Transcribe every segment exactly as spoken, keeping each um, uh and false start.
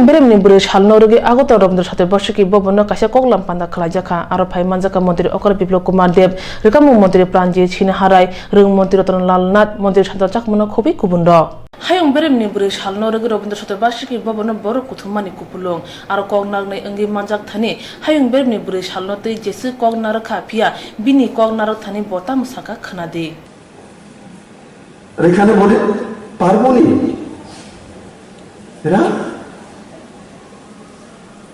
Beremni bwrwi salno rwgwi Agartala Rabindra Chaturbarsiki Bhavan no kaisa koklam panda khwlaijakha. Aro phai manjakha Montri Okra Biplab Kumar Deb, Rwkhamung Montri Pranjit Sinha Rai, Rwng Montri Ratan Lal Nath, Montri Sanjay Chakma no khobwi kubun rok. Hayung beremni bwrwi salno rwgwi Rabindra Chaturbarsiki Bhavan no borok kuthum mani kupulung. Aro kok naknai wngwi manjak thani hayung beremni bwrwi salno twi jeswk kok narwkha, phiya bini kok narwk thani bo tamo sakha khwnadi. আর এখানে বলে, "পারবো নি?" এরা,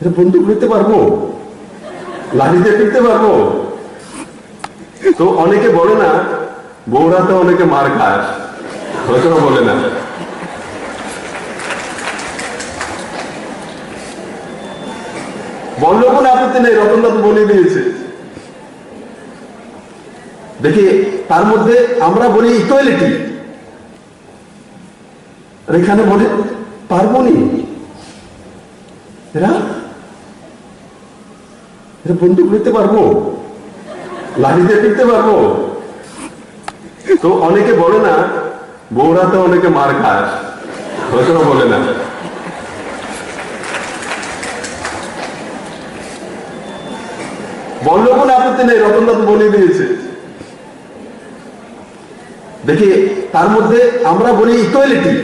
এরা বন্দুক নিতে পারবো? লাঠি দিয়ে ফিরতে পারবো? তো অনেকে বলে না, "বউরা তো অনেকে মার খায়।" হয়তো বা বলে না। বললেও কোনো আপত্তি নেই, রতনদা তো বলে দিয়েছে। দেখি, তার মধ্যে আমরা বলি ইকুয়ালিটি, আর এখানে বলে পারবো নি। এরা, এরা বন্দুক নিতে পারবো, লাঠি দিয়ে ফিরতে পারবো। তো অনেকে বলে না, বউরা তো অনেকে মার খায়, হয়তো বা বলে না। বললেও কোনো আপত্তি নেই, রতনদা তো বলে দিয়েছে। দেখি, তার মধ্যে আমরা বলি equality.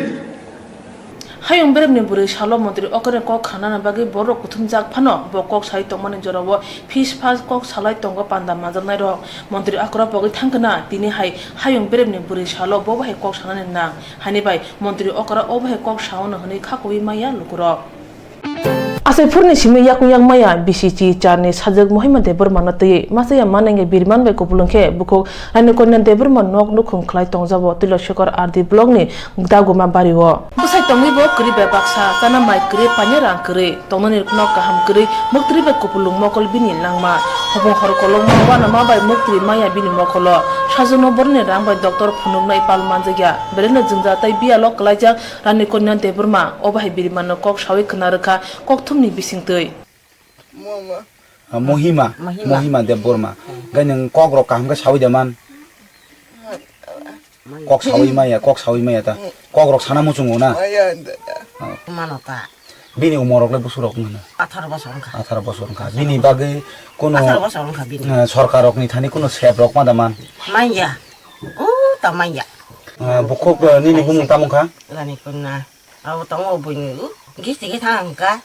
Hayung beremni bwrwi salo Montri Okra ni kok khanana bagwi borok kuthumjak phano bo kok sai tongmani jorao phis phas kok salai tongo panda manjaknairok. Montri Okra pogwi thangkhwna tini hai hayung beremni bwrwi salo bo bahai kok sanani nang. Hani bai Montri Okra o bahai kok saono hwnwi kha kubui maya lukurok. Asai phurni simi yakung yak maya bisi chi charni sajwk Mohima Debbarma no twiwi machaya manenge biriman bai kupulung khe bukhuk Rani Kanya Debbarma nok nukhung khlai tongjabo Tuiloshekar R D block ni Daguma bari o. Bwsai tongwi bo kwrwi bai baksa chana mai kwrwi panya rang kwrwi tongnani nok kaham kwrwi muktwi bai kupulung mokol bini langma hopung hor kolokma uanama bai muktwi maya bini mokolo sajwkno boroni rang bai doctor phunuknai pal manjakya belai no jwngjal tai biyalo kwlaijak. Rani Kanya Debbarma o bahai biriman no kok sawi khwna rwkha kokthumni bisingtwi. Ah, Mohima, Mohima. Mohima Debbarma. Hmm. Gai nwng kok rok kaham khe sawi da man. Kok sawi maya, kok sawi maya ta. Hmm. Kok rok sana muchungo na. Maya da. Oh. Mano ta. Bini umor rok le busu rok mano. Atharo bosor wngkha. Atharo bosor wngkha. Bini bagwi kuno, atharo bosor wngkha bini. Eh, sorkar rok ni thani kuno sep rok ma da man. Manya. O ta manya. Eh, bukhuk, eh, nini bumung tamo kha? Rani Kanya. Abo tongo buini. Gisti khe thang kha.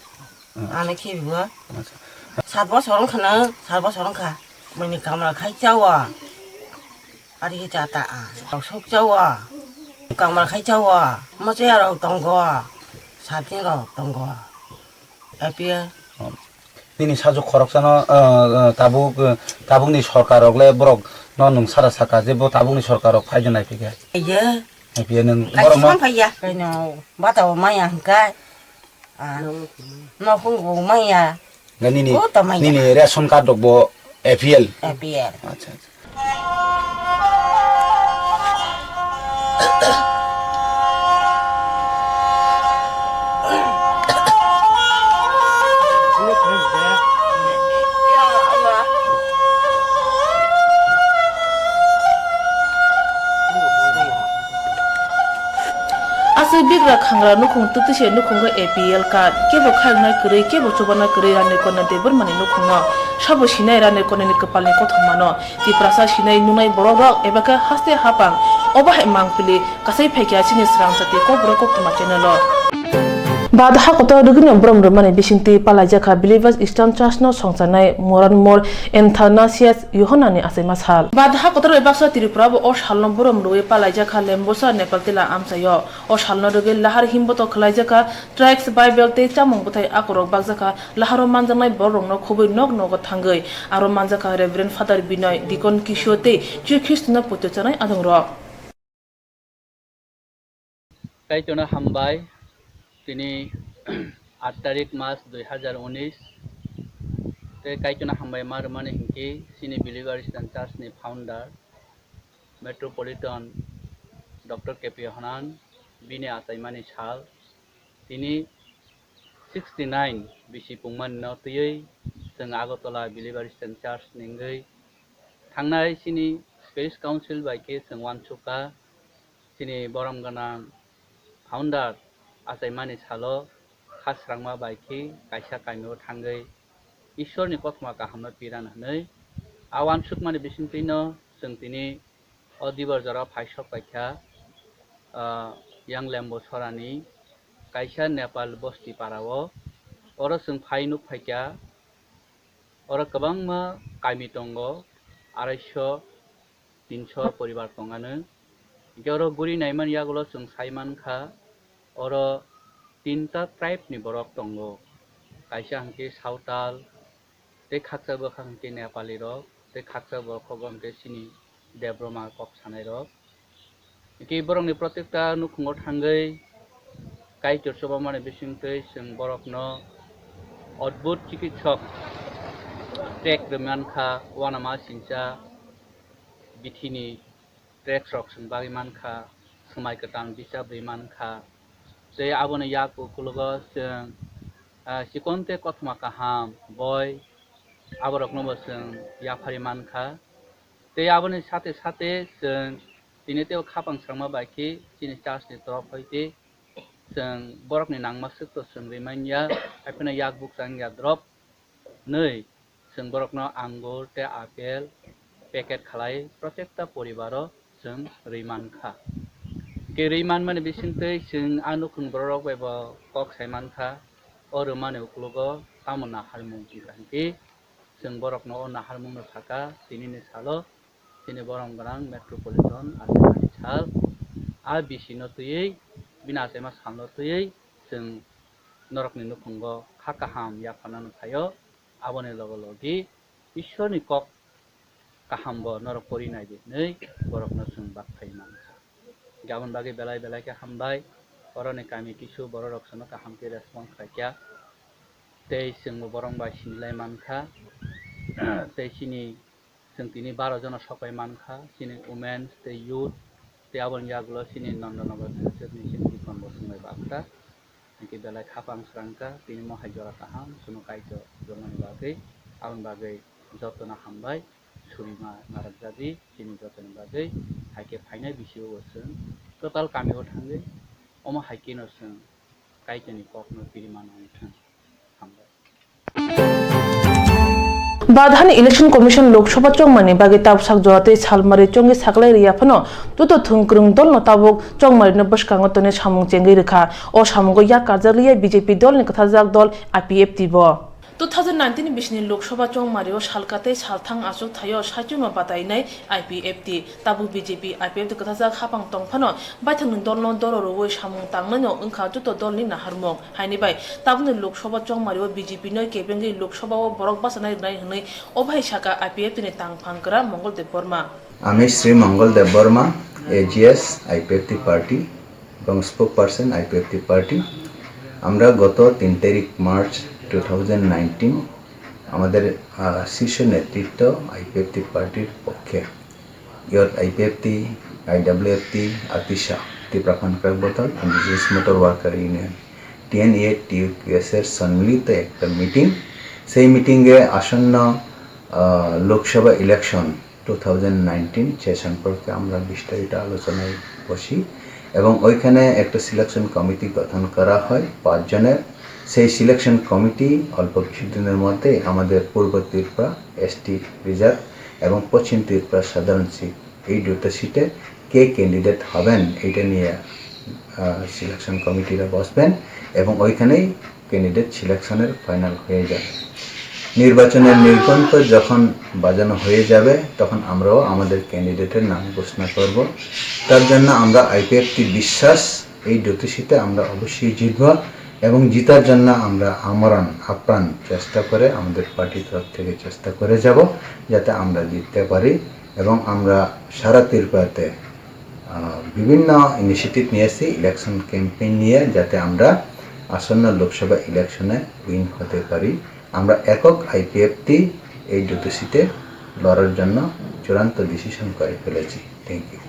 Hmm. Ano khibibo. Acha. Sat bosor wngkha na, sat bosor wngkha. Buini kamla khai chawa. Ari cha ta a. Sok chawa. Kamla khai chawa. Mochaya rok tongo. Satin rok tongo. A P L. Nini sajwk khoroksano, ah, ah, tabuk, ah, tabukni sorkar rok le borok no nwng sara saka je bo tabukni sorkar rok phai de nai phikhe. Iya. A P L nwng borok no phai ya. Kaino bata o maya hingka. Ah, no phung bo maya. Ga nini, o, ta manya. Nini ration card rok bo A P L? A P L. Acha, acha. Aswk bigra khangra nukhung twtwi se nukhungo A P L card, kebo khayoknai kwrwi, kebo chubanai kwrwi Rani Kanya Debbarmani nukhungo. Sabo sinai Rani Kanyani kwpalni kothomano. Tiprasa sinai nunai borokrok eba khe haste hapang obo hai mangpili kasai phaikha chini swrang jati Kokborok Koktwma channel o. Bad ha kotor rwgwino borom rwmani bisingtwi palaijakha Believers Eastern Church no songcharnai Moranmor Athanasius Yohanani achaima sal. Bad ha kotor bai baksa Tripura bo o salno borom rwui palaijakha Lembosa Nepal tila amchaio. O salno rwgwi lahar himboto khwlaijakha tracts, Bible tei chamung bwthai akorok bakjakha laharo manjaknai borokrokno khobwi nok nogo thangwi. Aro manjakha Reverend Father Binoy, Deacon Kishore tei Jisu Khristono poito chanai adongrok. Kaitorno hambai, tini aat tarik mas dui hazar unis, tei Kaitorno hambai ma rwmani hinkhe chini Believer Christian Church ni founder, Metropolitan Doctor K P Yohanan, bini achaimani sal, tini sixty nine bisi pungmani no twiwi chwng Agartala Believer Christian Church ni wngwi thangnai chini Parish Council bai khe chwng uansukha chini borom gwnang founder achaimani salo kha srangma bai khe kaisa kamio thangwi Ishwarni kothoma kahamno pirana hwnwi a uansukmani bisingtwino chwng tini o dibor jora phaisok paikha, ah, yang Lembo Sorani kaisa Nepal bosti parao. Oro chwng phai nuk phaikha, oro kwbangma kami tongo, arai sho, tin sho poribar tongano. Hinkhe oro guri naimani yagulo chwng sai mankha, oro tinta tribe ni borok tongo, kaisa hinkhe Sawtal, tei khaksa bwkha hinkhe Nepali rok, tei khaksa borok hwnkhe chini Debbarma kok sanai rok. Hinkhe borokni protekta nukhungo thangwi Kaitor chobamani bisingtwi chwng borokno Adbhut Chikitsok tract rwmankha, uanama sincha bithini tracks rok chwng bagwi mankha, swmai kwtal bisap rwi mankha. Tei aboni yak ukologo chwng, ah, chikon tei kothoma kaham boi aborokno bo chwng yapharwi mankha. Tei aboni sate sate chwng tini tei o khapang srangma bai khe chini church ni torop hai tei chwng borokni nangma swk to chwng rwi manya, hai phano yak bukchang ya drop nwi chwng borokno angur tei apple packet khalai protekta poribaro chwng rwi mankha. Hinkhe rwi manmani bisingtwi chwng a nukhung bororok bai bo kok sai mankha, o rwmani ukologo tamo naharmung wngkha hinkhe chwng borokno o naharmungno sakha tinini salo. Chini borom gwnang Metropolitan Artificial Sal, a bisi no twiwi, bini achaima sal no twiwi chwng norokni nukhungo kha kaham yapharnani phaio, aboni loge logi Ishwarni kok kaham bo norok pori nai di hinwi borokno chwng bak phai mankha. Aboni bagwi belai belai khe hambai, oroni kami kisu bororok chwngno kaham khe response khaikha, tei chwngbo borok bai sinilai mankha, tei chini Chwng tini baro jona sok pai mankha, chini women tei youth tei aboni yagulo chini Nandanagar Silchar ni chini Bipanbo Singbai Baksa. Hinkhe belai khapang srangkha, tini mohai jora kaham, chwngno Kaitor romani bagwi, aboni bagwi jotono hambai, surima narwkjagwi, chini jotoni bagwi, haikhe phainai bisio bo chwng total kamio thangwi, omo haikheno chwng Kaitorni kokno piri mano wngthwng. Hambai. Badhan Election Commission Lok Sabha chongmani bagwi tabuk sak jora tei salmari chongwi saklai rwya phano joto thwng kwrwng dolno tabuk chongmarino bwskango tonwi samung chengwi rwkha. O samungo yak karjakliya B J P dolni kwtharjak dol I P F T bo. Two thousand nineteen ni bisini Lok Sabha chongmario salka tei salthang achuk thaio saichungno batainai I P F T. Tabuk B J P I P F T kwthajak hapang tong phano baithangni dolno doro rwui samung tangnaino wngkha joto dolni naharmung. Haini bai tabukni Lok Sabha chongmario B J P no kebengwi Lok Sabha o borok bachanai rwnai hwnwi o bahai saka I P F T ni tangphang kwra Mongol Debbarma. আমি শ্রী মঙ্গল Debbarma, AGS, IPFT party এবং স্পোকপারসন IPFT party. আমরা গত তিন তারিখ March two thousand nineteen আমাদের, আহ, শীর্ষ নেতৃত্ব আইপিএফটি পার্টির পক্ষে, ইয়াত আইপিএফটি, আইডাব্লিউএফটি, আতিশা, ত্রিপুরা ফান ক্রাক বতল, ইন্ডিজিনাস মোটর ওয়ার্কার ইউনিয়ন, টিএনইএ, টিইউকিউএস এর সম্মিলিত একটা মিটিং। সেই মিটিংয়ে আসন্ন, আহ, Lok Sabha election to thousand nineteen সে সম্পর্কে আমরা বিস্তারিত আলোচনায় বসি এবং ওইখানে একটা সিলেকশন কমিটি গঠন করা হয় পাঁচজনের। সেই সিলেকশন কমিটি অল্প কিছুদিনের মধ্যে আমাদের পূর্ব ত্রিপুরা এসটি রিজার্ভ এবং পশ্চিম ত্রিপুরা সাধারণ সিট, এই দুটো সিটে কে ক্যান্ডিডেট হবেন, এটা নিয়ে, আহ, সিলেকশন কমিটিরা বসবেন এবং ওইখানেই ক্যান্ডিডেট সিলেকশনের ফাইনাল হয়ে যাবে। নির্বাচনের নির্ঘণ্ট যখন বাজানো হয়ে যাবে, তখন আমরাও আমাদের ক্যান্ডিডেটের নাম ঘোষণা করব। তার জন্য আমরা আইপিএফটি বিশ্বাস, এই দুটো সিটে আমরা অবশ্যই জিতব এবং জিতার জন্য আমরা আমরণ আপ্রাণ চেষ্টা করে আমাদের পার্টির তরফ থেকে চেষ্টা করে যাব যাতে আমরা জিততে পারি এবং আমরা সারা ত্রিপুরাতে, আহ, বিভিন্ন ইনিশিয়েটিভ নিয়ে আসি ইলেকশন ক্যাম্পেইন নিয়ে, যাতে আমরা আসন্ন লোকসভা ইলেকশনে উইন হতে পারি। আমরা একক আইপিএফটি এই দুটো সিটে লড়ার জন্য চূড়ান্ত ডিসিশন করে ফেলেছি। Thank you.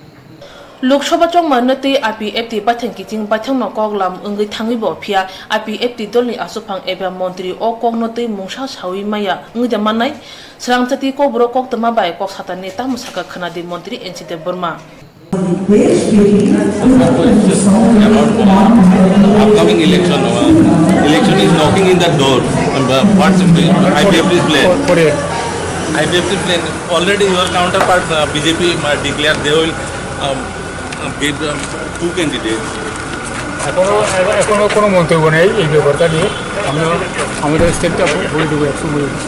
Lok Sabha chongmarino twi I P F T baithang kiching baithangno kok lam wngwi thangwi bo, phiya I P F T dolni achuphang eba montri o kokno twi mungsa saui maya wngwi de mannai? Srangchati kokborok koktwma bai kok satarni tamo sakha khwnadi montri N C Debbarma. Upcoming election, uh, Election is knocking in the door. Uh, what's the I P F T plan? For, for a I P F T plan. Already your counterpart, uh, B J P, uh, declared they will, um, uh, give, um, two candidates. এখনো, এখনো কোনো মন্তব্য নেই এই ব্যাপারটা নিয়ে। আমরা, আমরা স্টেপটা ভরে দেবো, একশো ভরে দেবো।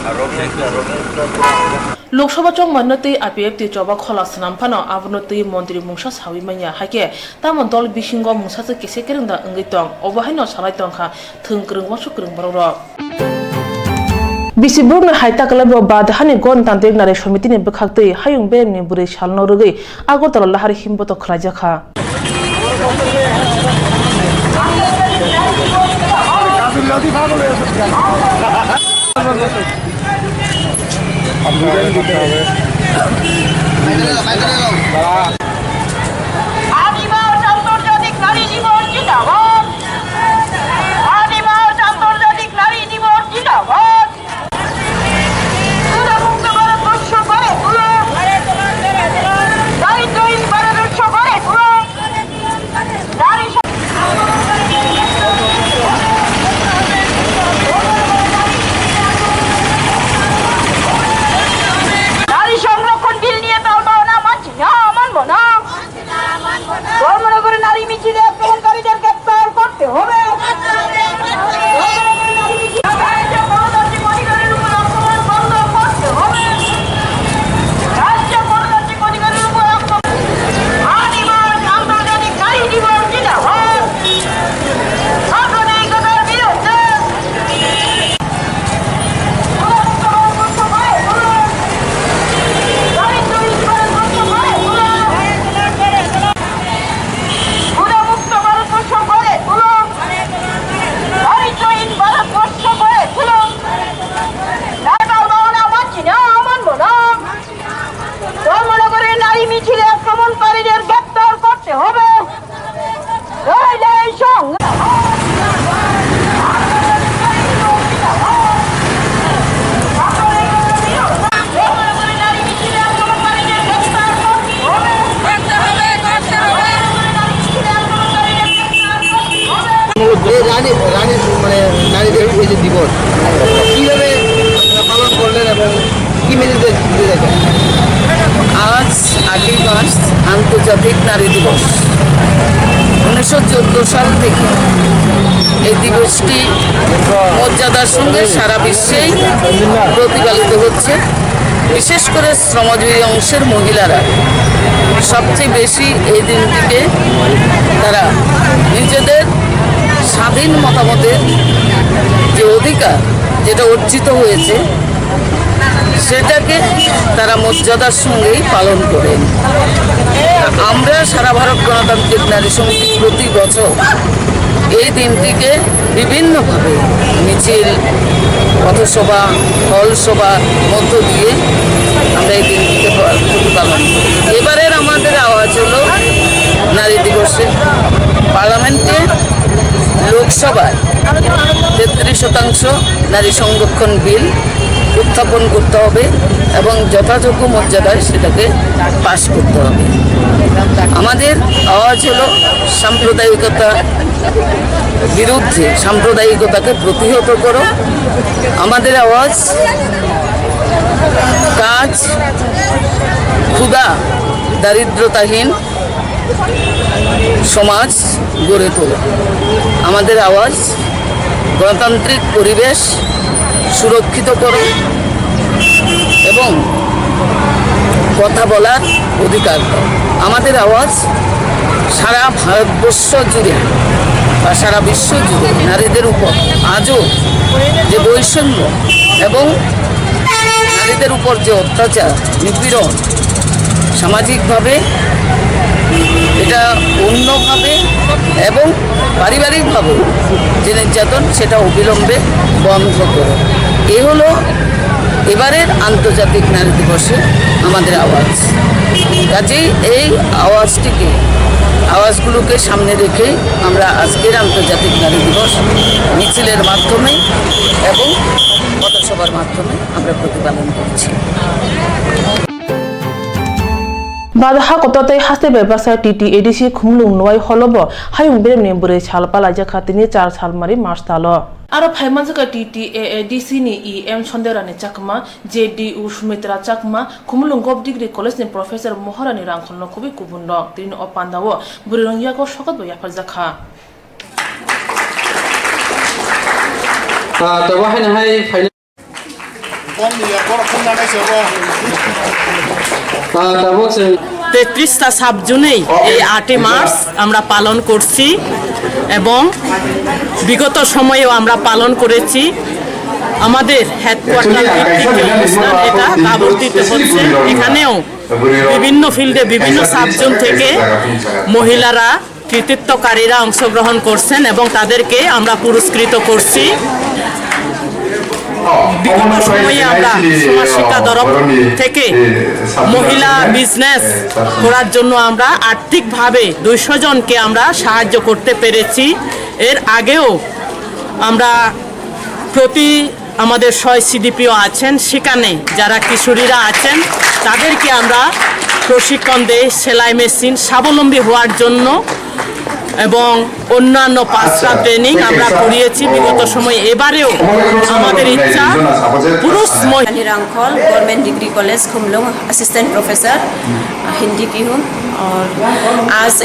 Lok Sabha chongmani twi I P F T choba khola swnam phano abono twi montri mungsa sawi manya, hai khe tamo dol bisingo mungsa se kese kereng da wngwi tong, obo haino salai tong kha thwng kwrwng uansuk kwrwng borok rok. Bisi borokni hai takalaibo Badahani Ganatantrik Nari Somitini bwkhaktwi hayung beremni bwrwi salno rwgwi Agartala lahar himboto khwlaijak kha. আদি মাউস আন্তর্জাতিক নারী দিবস জিন্দাবাদ। আদি মাউস আন্তর্জাতিক নারী দিবস জিন্দাবাদ। ক্ষুধামুক্ত ভারতবর্ষ গড়ে তুলো। দারিদ্রহীন ভারতবর্ষ গড়ে তুলো। নারী স-, নারী সংরক্ষণ বিল নিয়ে তালবাহানা মানছি না, মানবো না। ধর্মনগরে নারী মিছিলে আক্রমণকারীদের গ্রেপ্তার করতে হবে। ধর্মনগরে নারী মিছিলে রাজ্য গণতান্ত্রিক অধিকারের উপর আক্রমণ বন্ধ করতে হবে। রাজ্য গণতান্ত্রিক অধিকারের উপর আক্রমণ। আদি মাউস আন্তর্জাতিক নারী দিবস জিন্দাবাদ। সাম্প্রদায়িকতার বিরুদ্ধে। ক্ষুধামুক্ত ভারতবর্ষ গড়ে তুলো। দারিদ্রহীন ভারতবর্ষ গড়ে তুলো। ঢাকা রওনা মানছি না, মানবো না। ধর্মনগরে নারী মিছিলে আক্রমণকারীদের গ্রেপ্তার করতে হবে। নইলে এই সংগ্রাম এই রানী, রানী মানে নারীদের এই যে দিবস, কিভাবে আপনারা পালন করলেন এবং কি মেসেজ দিতে চাইছেন? আজ আটই মার্চ আন্তর্জাতিক নারী দিবস। উনিশশো চোদ্দ সাল থেকে এই দিবসটি মর্যাদার সঙ্গে সারা বিশ্বেই প্রতিপালিত হচ্ছে। বিশেষ করে শ্রমজীবী অংশের মহিলারা সবচেয়ে বেশি এই দিনটিকে তারা নিজেদের স্বাধীন মতামতের যে অধিকার, যেটা অর্জিত হয়েছে, সেটাকে তারা মর্যাদার সঙ্গেই পালন করেন। আমরা সারা ভারত গণতান্ত্রিক নারী সমিতি প্রতি বছর এই দিনটিকে বিভিন্নভাবে মিছিল, পথসভা, হল সভার মধ্য দিয়ে আমরা এই দিনটিকে প-, প্রতিপালন করি। এবারের আমাদের আওয়াজ হলো নারী দিবসে পার্লামেন্টে, লোকসভায় তেত্রিশ শতাংশ নারী সংরক্ষণ বিল উত্থাপন করতে হবে এবং যথাযোগ্য মর্যাদায় সেটাকে পাস করতে হবে। আমাদের আওয়াজ হলো সাম্প্রদায়িকতা বিরুদ্ধে, সাম্প্রদায়িকতাকে প্রতিহত করো। আমাদের আওয়াজ কাজ, ক্ষুধা, দারিদ্রতাহীন সমাজ গড়ে তোলো। আমাদের আওয়াজ গণতান্ত্রিক পরিবেশ সুরক্ষিত করো এবং কথা বলার অধিকার দাও। আমাদের আওয়াজ সারা ভারতবর্ষ জুড়ে বা সারা বিশ্ব জুড়ে নারীদের উপর আজও যে বৈষম্য এবং নারীদের উপর যে অত্যাচার, নিপীড়ন, সামাজিকভাবে এটা অন্যভাবে এবং পারিবারিকভাবে যে নির্যাতন, সেটা অবিলম্বে বন্ধ করো। এ হলো এবারের আন্তর্জাতিক নারী দিবসে আমাদের আওয়াজ। কাজেই এই আওয়াজটিকে, আওয়াজগুলোকে সামনে রেখেই আমরা আজকের আন্তর্জাতিক নারী দিবস মিছিলের মাধ্যমে এবং পথসভার মাধ্যমে আমরা প্রতিপালন করছি। Badaha kotor tei haste bai baksa T T A D C Khumulwng Nwai holo bo hayung beremni bwrwi sal palaijak kha tini char sal mari March talo. Aro phaimanjakha T T A A D C ni E M Sonderani Chakma, J D U Sumitra Chakma, Khumulwng Govt Degree College ni Professor Moharani Rangkholno khobwi kubunrok. Tini o pandao bwrwirokni yago sokotbo yapharjakha. Ah, tabuk haino hai phaina. Ah, tabuk chwng তেত্রিশটা সাব জোনেই এই আটই মার্চ আমরা পালন করছি এবং বিগত সময়েও আমরা পালন করেছি। আমাদের হেডকোয়ার্টার ভিত্তিক যে অনুষ্ঠান, এটা কাবর্তিতে হচ্ছে। এখানেও বিভিন্ন ফিল্ডে, বিভিন্ন সাব জোন থেকে মহিলারা, কৃতিত্বকারীরা অংশগ্রহণ করছেন এবং তাদেরকে আমরা পুরস্কৃত করছি। বিগত সময়ে আমরা সমাজ শিক্ষা দপ্তর থেকে মহিলা বিজনেস করার জন্য আমরা আর্থিকভাবে দুইশো জনকে আমরা সাহায্য করতে পেরেছি। এর আগেও আমরা প্রতি আমাদের ছয় সিডিপিও আছেন, সেখানে যারা কিশোরীরা আছেন, তাদেরকে আমরা প্রশিক্ষণ দেই সেলাই মেশিন স্বাবলম্বী হওয়ার জন্য এবং অন্যান্য পাঁচটা ট্রেনিং আমরা করিয়েছি বিগত সময়। এবারেও আমাদের ইচ্ছা পুরুষ মহিলা Rani Rangkhal, government degree college Khumlung, assistant professor Hindi की हूँ। और आज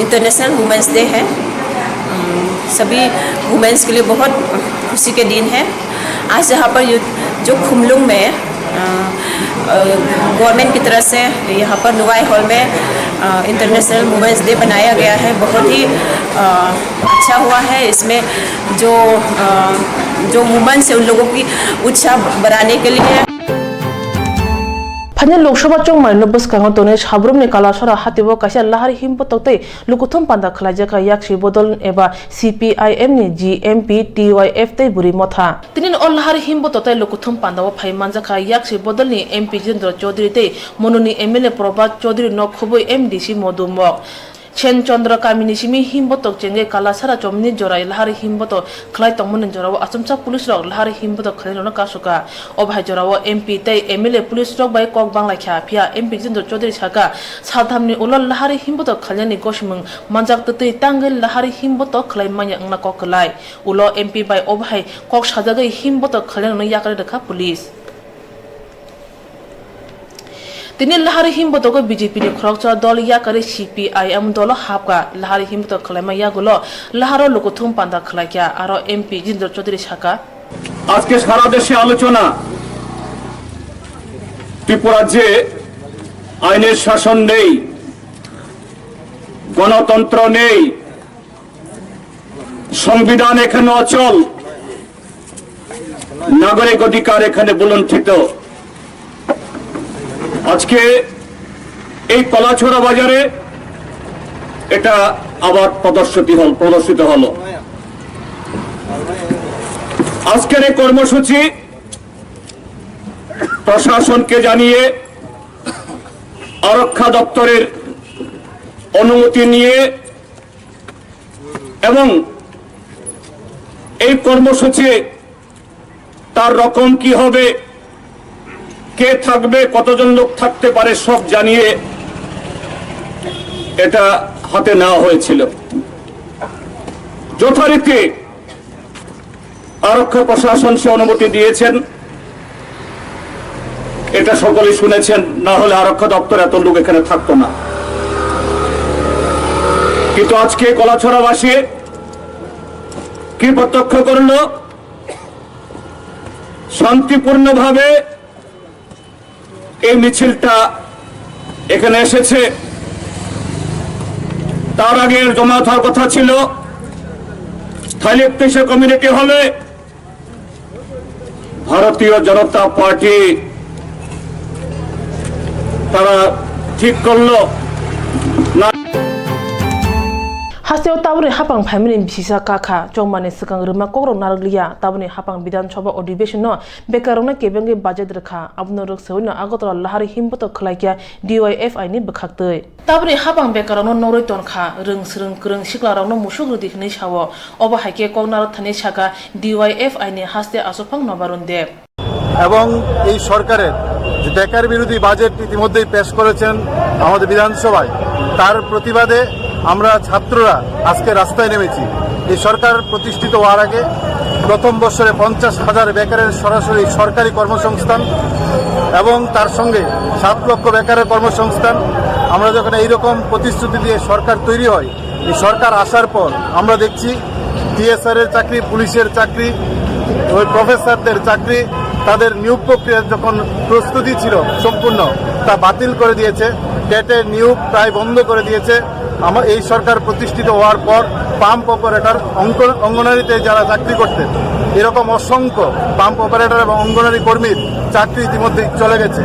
इंटरनेशनल वुमेंस डे है। अम, सभी वुमेंस के लिए बहुत खुशी के दिन है। आज यहाँ पर यू-, जो खुमलुंग में, अ, अ, गवर्नमेंट की तरफ से यहाँ पर नुवाई हॉल में, अ, इंटरनेशनल वुमेंस डे बनाया गया है, बहुत ही, अ, अच्छा हुआ है। इसमें जो, अ, जो वुमेन्स है, उन लोगों की उत्साह बढ़ाने के लिए Phaini Lok Sabha chongmani no bwskango tonwi Sabrumni Kalasora hatio kaisa lahari himbotok tei lukuthum panda khwlaijakha yaksi bodol eba C P I M ni G M P, T Y F tei bwrwi motha. Tini o lahari himbotok tei lukuthum pandao phai manjakha yaksi bodolni M P Jitendra Chaudhary tei Mononi M L A Prabhat Chaudhary no khobwi M D C Modumok. Sen Chandra kamini simi himbotok chengwi Kalasara chomni jorai lahari himbotok khwlai tongmani jorao achomsa police rok lahari himbotok khwlairokno kasukha. O bahai jorao M P tei M L A police rok bai kok banglaikha, phiya M P Jitendra Chaudhary sakha, salthamni ulo lahari himbotok khwlainani gosimung manjak twtwi tangwi lahari himbotok khwlai manya wngna kok kwlai. Ulo M P bai o bahai kok sajagwi himbotok khwlainani yakarwi rwkha police. Tini lahari himbotogo B J P ni khoroksa dol yakarwi C P I M dolo hapkha. Lahari himbotok khwlaima yagulo laharo lukuthum panda khwlaikha, aro M P Jitendra Chaudhary sakha. আজকে সারা দেশে আলোচনা, ত্রিপুরার যে আইনের শাসন নেই, গণতন্ত্র নেই, সংবিধান এখানে অচল, নাগরিক অধিকার এখানে ভূলুণ্ঠিত। আজকে এই কলাছড়া বাজারে এটা আবার প্রদর্শিত হল, প্রদর্শিত হলো। আজকের এই কর্মসূচি প্রশাসনকে জানিয়ে, আরক্ষা দপ্তরের অনুমতি নিয়ে এবং এই কর্মসূচি তার রকম কি হবে, কে থাকবে, কতজন লোক থাকতে পারে, সব জানিয়ে এটা হাতে নেওয়া হয়েছিল। যথারীতি আরক্ষা প্রশাসন সে অনুমতি দিয়েছেন, এটা সকলেই শুনেছেন, না হলে আরক্ষা দপ্তর এত লোক এখানে থাকতো না। কিন্তু আজকে কলাছড়াবাসী কি প্রত্যক্ষ করলো? শান্তিপূর্ণভাবে এই মিছিলটা এখানে এসেছে। তার আগে জমায়েত হওয়ার কথা ছিল থাইলেকতেশিয়া কমিউনিটি হলে। ভারতীয় জনতা পার্টি তারা ঠিক করলো না। Hasteo tabukni hapang phaimani bisisa kakha, chongmani swkang rwma kokrok narwkliya. Tabukni hapang Bidhan Sabha Adhiveshonno bekarokno kebengwi budget rwkha, abono rwksawino Agartala lahari himbotok khwlaikha D Y F I ni bwkhaktwi. Tabukni hapang bekarokno norwi tonkha, rwng swrwng kwrwng siklarokno musuk rwdi hwnwi sao. Obo hai khe kok narwk thani sakha D Y F I ni haste Aswphang Nobarun Deb. এবং এই সরকারের যে বেকার বিরোধী বাজেট ইতিমধ্যেই পেশ করেছেন আমাদের বিধানসভায়, তার প্রতিবাদে আমরা ছাত্ররা আজকে রাস্তায় নেমেছি। এই সরকার প্রতিষ্ঠিত হওয়ার আগে প্রথম বছরে পঞ্চাশ হাজার বেকারের সরাসরি সরকারি কর্মসংস্থান এবং তার সঙ্গে সাত লক্ষ বেকারের কর্মসংস্থান। আমরা যখন এইরকম প্রতিশ্রুতি দিয়ে সরকার তৈরি হয়, এই সরকার আসার পর আমরা দেখছি টিএসআর এর চাকরি, পুলিশের চাকরি, ওই প্রফেসরদের চাকরি, তাদের নিয়োগ প্রক্রিয়া যখন প্রস্তুতি ছিল সম্পূর্ণ, তা বাতিল করে দিয়েছে। টেটের নিয়োগ প্রায় বন্ধ করে দিয়েছে। আমার এই সরকার প্রতিষ্ঠিত হওয়ার পর পাম্প অপারেটর, অঙ্গ-, অঙ্গনারীতে যারা চাকরি করতেন, এরকম অসংখ্য পাম্প অপারেটর এবং অঙ্গনারী কর্মীর চাকরি ইতিমধ্যেই চলে গেছে।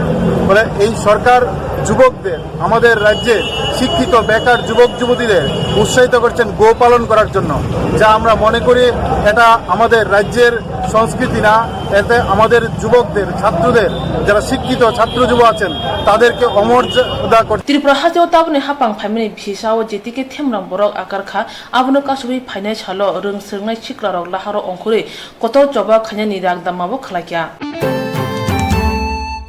ফলে এই সরকার যুবকদের, আমাদের রাজ্যে শিক্ষিত বেকার যুবক যুবতীদের উৎসাহিত করছেন গোপালন করার জন্য, যা আমরা মনে করি এটা আমাদের রাজ্যের সংস্কৃতি না, এতে আমাদের যুবকদের, ছাত্রদের, যারা শিক্ষিত ছাত্র যুব আছেন, তাদেরকে অমর্যাদা করছে। Tripura hasteo tabukni hapang phaimani bisao jetike themram borok akarkha, abono kasubui phainai salo rwng swrwngnai siklarok laharo ongkhorwi kotor choba khainani rang damabo khlaikha.